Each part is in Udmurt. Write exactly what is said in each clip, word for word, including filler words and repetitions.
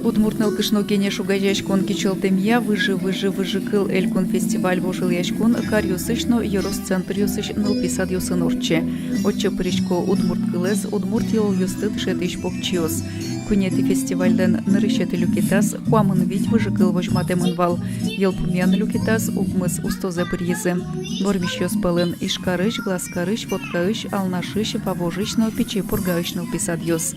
Удмурт нылкышно кенеш огазеяськон кичӧлтэмъя «Выжы-выжы, выжыкыл» элькун фестиваль-вожвылъяськон каръёсысь но ёрос центръёсысь нылпи садъёсын ортче. Отчы пырисько удмурт кылэз, удмурт йылолъёсты дышетӥсь покчиос. Куинетӥ фестивальлэн нырысетӥ люкетаз куамын вить выжыкыл возьматэмын вал. Йылпумъян люкетаз укмыс устозэ быръизы. Вормисьёс пӧлын Ижкарысь, Глазкарысь, Воткаысь, Алнашысь, Вавожысь но Пичи Пургаысь нылпи садъёс.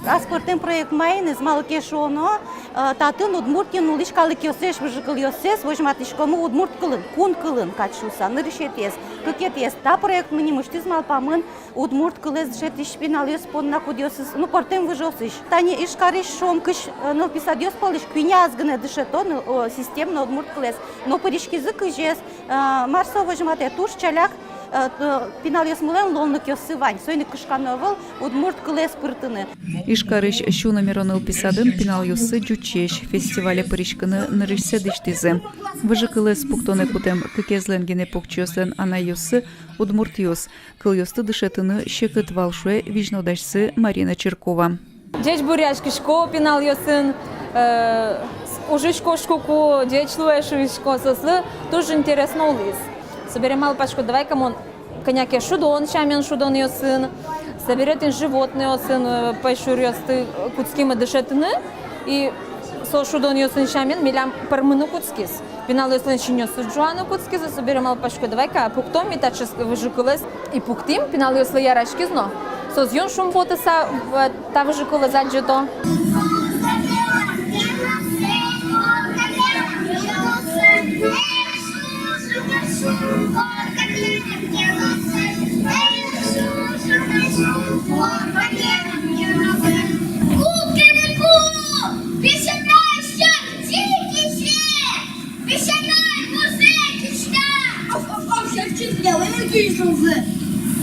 Аспӧртэм проект маиныз, малы ке шуоно, э, татын Удмуртиын улӥсь калыкъёслэсь выжыкылъёссэс возьматӥськомы удмурт кылын, кун кылын кадь шуыса, нырысетӥез, кыкетӥез. Та проектмы нимысьтыз малпамын удмурт кылэз дышетӥсь пиналъёс понна, кудъёсыз, ну, пӧртэм выжыосысь. Тани Ижкарысь, шуом, кызь, э, нылпи садъёс пӧлысь куинез гинэ дышето, ну, о, системно удмурт кылэз. Но пыриськизы кызез, э, мар со возьматэ, туж ӵаляк, э, т-, пиналъёсмылэн луонлыкъёссы вань. Соин ик кышкано ӧвӧл удмурт кылэз пыртыны. Ижкарысь сю номеро нылпи садын пиналъёссы ӟучесь, фестивале пыриськыны нырысьсэ дӥсьтӥзы. Выжыкылэз пуктонэ кутэм кыкезлэн гинэ покчиослэн анайёссы удмуртъёс. Кылъёсты дышетыны секыт вал, шуэ визьнодасьсы Марина Чиркова. Ӟеч буръяськисько пиналъёсын, э, с-, ужысь кошкыку, ӟеч луэ шуисько, соослы туж интересно луиз. Собере малпасько, давай-ка мон кӧня ке шудон сямен, шудонъёсын, собере тӥни животнойёсын, э, пӧйшуръёсты кутскимы дышетыны, и со шудонъёсын сямен милям пӧрмыны кутскиз. Пиналъёслэн синъёссы ӝуаны кутскизы, собере малпасько, давай-ка пуктом ми таӵе выжыкылэз. И пуктӥм, пиналъёслы яраськиз но. Соос юн шумпотыса, э, та выжыкылэз адӟыто. Песянай музей киська! Аф-аф-аф, сяртчы, пиналлы кизьы шуозы.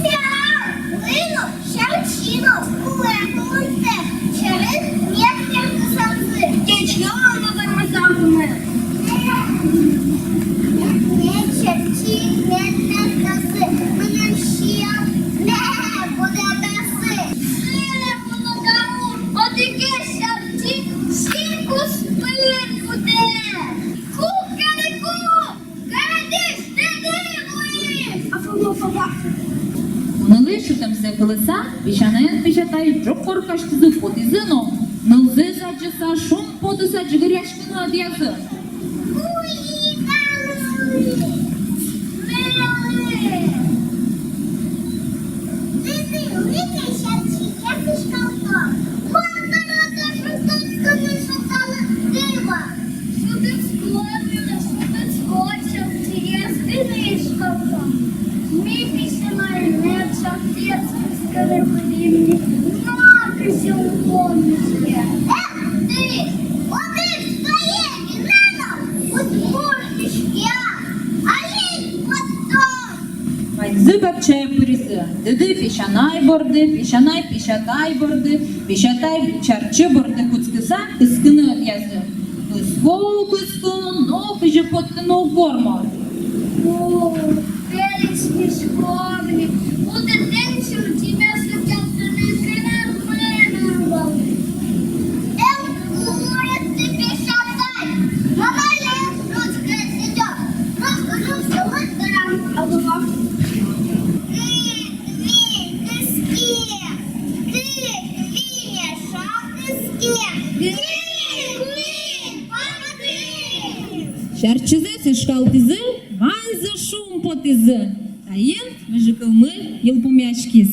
Пиал, лыйно, сяртчы но, кулэ кулынтэ, сярысь мед кертысалзы. Кеч ёло но вормаса куны. Мед сяртчы, мед кертасы, мыным сиён, мед будэтасы. Мед будэтасы, одӥгез сяртчы, син куспын будэ. Кукареку! Городысь тӧдьы вуиз! Аф-аф-аф-аф! Кунылы сётэмзэ кылыса, песянаен песятай ӝог коркасьтызы потӥзы но, нылзэс адӟыса, шумпотыса ӟыгыръяськыны ӧдъязы. Уй, калык! Мелы! Тӥни, лыйкы, сяртчы, я кышкалто. Мон дорозы шунтоскыны шугало дыва. Шутэтско, шутэтско, сяртчыез гинэ ишкалто. Ми песянай мед сяртчыез кыскыны пырим ни, но кызьы улон миське. Эх ты, отысь кае гинэ но, удмурт миське, али вот то. Ваньзы бакчае пыризы, дыды песянай борды, песянай песятай борды, песятай сяртчы борды кутскыса, кыскыны ӧдъязы. Кыско, кыско, но кызьы поттыны уг вормо. О, пересь миськом ни, уд тӥни сюртӥмес утялтыны кынам мынам вал. Эн курыт тӥ, песятай, мамале ручкаез сётэ, ручка, ручка, вот баран, а вот. Кык, кык, кыски, кык, кык, мешал кыски, кык, кык, памятник. Сяртчызэс ишкалтӥзы, ваньзы шумпотӥзы. Таин выжыкылмы йылпумъяськиз.